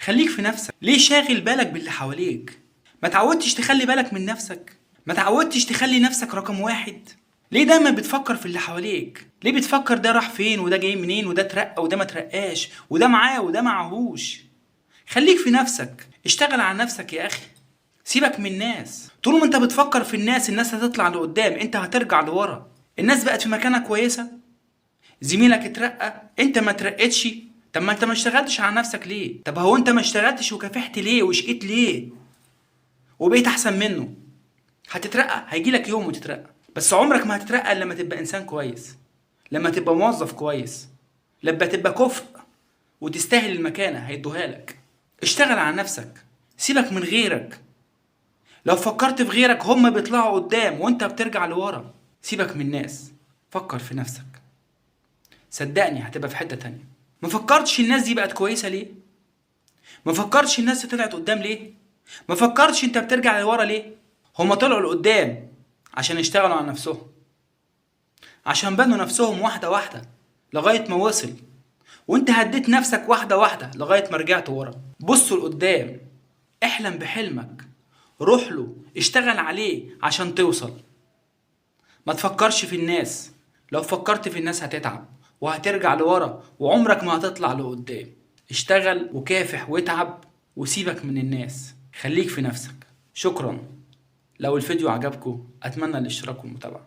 خليك في نفسك. ليه شاغل بالك باللي حواليك؟ ما تعودتش تخلي بالك من نفسك؟ ما تعودتش تخلي نفسك رقم واحد؟ ليه دايما بتفكر في اللي حواليك؟ ليه بتفكر ده راح فين وده جاي منين وده اترقى وده ما اترقاش وده معاه وده معهوش؟ خليك في نفسك، اشتغل على نفسك يا اخي، سيبك من الناس. طول ما انت بتفكر في الناس، الناس هتطلع لقدام، انت هترجع لورا. الناس بقت في مكانة كويسة، زميلك اترقى، انت ما اترقتش. طب ما انت ما اشتغلتش على نفسك ليه؟ طب هو انت ما اشتغلتش وكافحت ليه وشقيت ليه وبقيت احسن منه؟ هتترقى، هيجيلك يوم وتترقى، بس عمرك ما هتترقى الا لما تبقى انسان كويس، لما تبقى موظف كويس، لما تبقى كفء وتستاهل المكانة هيدوها لك. اشتغل على نفسك، سيبك من غيرك. لو فكرت في غيرك هم بيطلعوا قدام وانت بترجع لورا. سيبك من الناس، فكر في نفسك، صدقني هتبقى في حتة تانية. ما فكرتش الناس دي بقت كويسة ليه؟ ما فكرتش الناس دي طلعت قدام ليه؟ ما فكرتش انت بترجع لورا ليه؟ هما طلعوا لقدام عشان يشتغلوا على نفسهم، عشان بنوا نفسهم واحدة واحدة لغاية ما وصل، وانت هديت نفسك واحدة واحدة لغاية ما رجعت ورا. بصوا لقدام، احلم بحلمك، روح له، اشتغل عليه عشان توصل. ما تفكرش في الناس، لو فكرت في الناس هتتعب وهترجع لورا وعمرك ما هتطلع لقدام. اشتغل وكافح واتعب وسيبك من الناس، خليك في نفسك. شكرا. لو الفيديو عجبكم اتمنى الاشتراك والمتابعة.